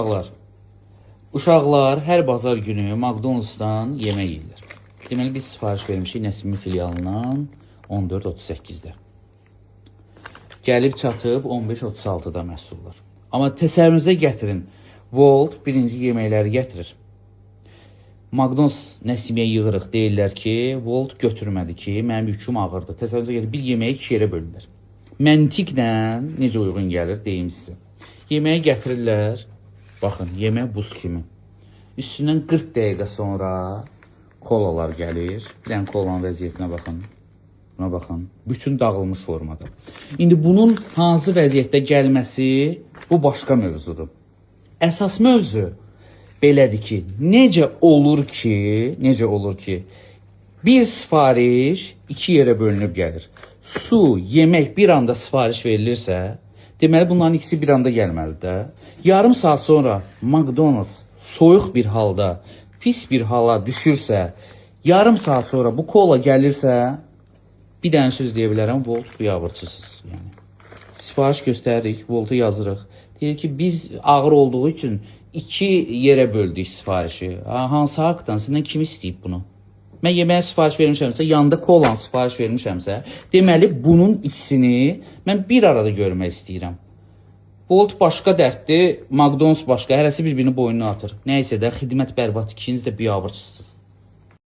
Uşaqlar. Uşaqlar hər bazar günü McDonald's-dan yemək yeyirlər. Deməli biz sifariş vermişik Nəsimi filialından 14:38-də. Gəlib çatıb 15:36-da məhsullar. Amma təsəvvürünüzə gətirin. Wolt birinci yeməkləri gətirir. McDonald's Nəsimiyə yığırıq. Deyirlər ki, Wolt götürmədi ki, mənim yüküm ağırdır. Təsəvvürünüzə gətirin, bir yeməyi iki yerə bölürlər. Məntiqlə necə uyğun gəlir deyim sizə. Yeməyi gətirirlər. Baxın, yemək buz kimi. Üstündən 40 dəqiqə sonra kolalar gəlir. Bir dənə kolanın vəziyyətinə baxın. Buna baxın. Bütün dağılmış formada. İndi bunun hansı vəziyyətdə gəlməsi bu başqa mövzudur. Əsas mövzu belədir ki, necə olur ki, necə olur ki, bir sifariş iki yerə bölünüb gəlir. Su, yemək bir anda sifariş verilirsə, deməli bunların ikisi bir anda gəlməlidir də. Yarım saat sonra McDonald's soyuq bir halda, pis bir hala düşürsə, yarım saat sonra bu kola gəlirsə, bir dənə söz deyə bilərəm, Wolt biabırçısınız yəni. Sifariş göstəririk, Wolt'u yazırıq. Deyir ki, biz ağır olduğu üçün iki yerə böldük sifarişi. Ha, hansı haqdan? Səndən kim istəyib bunu? Mən yeməyə sifariş vermişəmsə, yanında kolan sifariş vermişəmsə, deməli bunun ikisini mən bir arada görmək istəyirəm. Wolt başqa dərddir, McDonald's başqa, hərəsi bir-birinin boynuna atır. Nəysə də xidmət bərbad, ikiniz də biabırçısınız.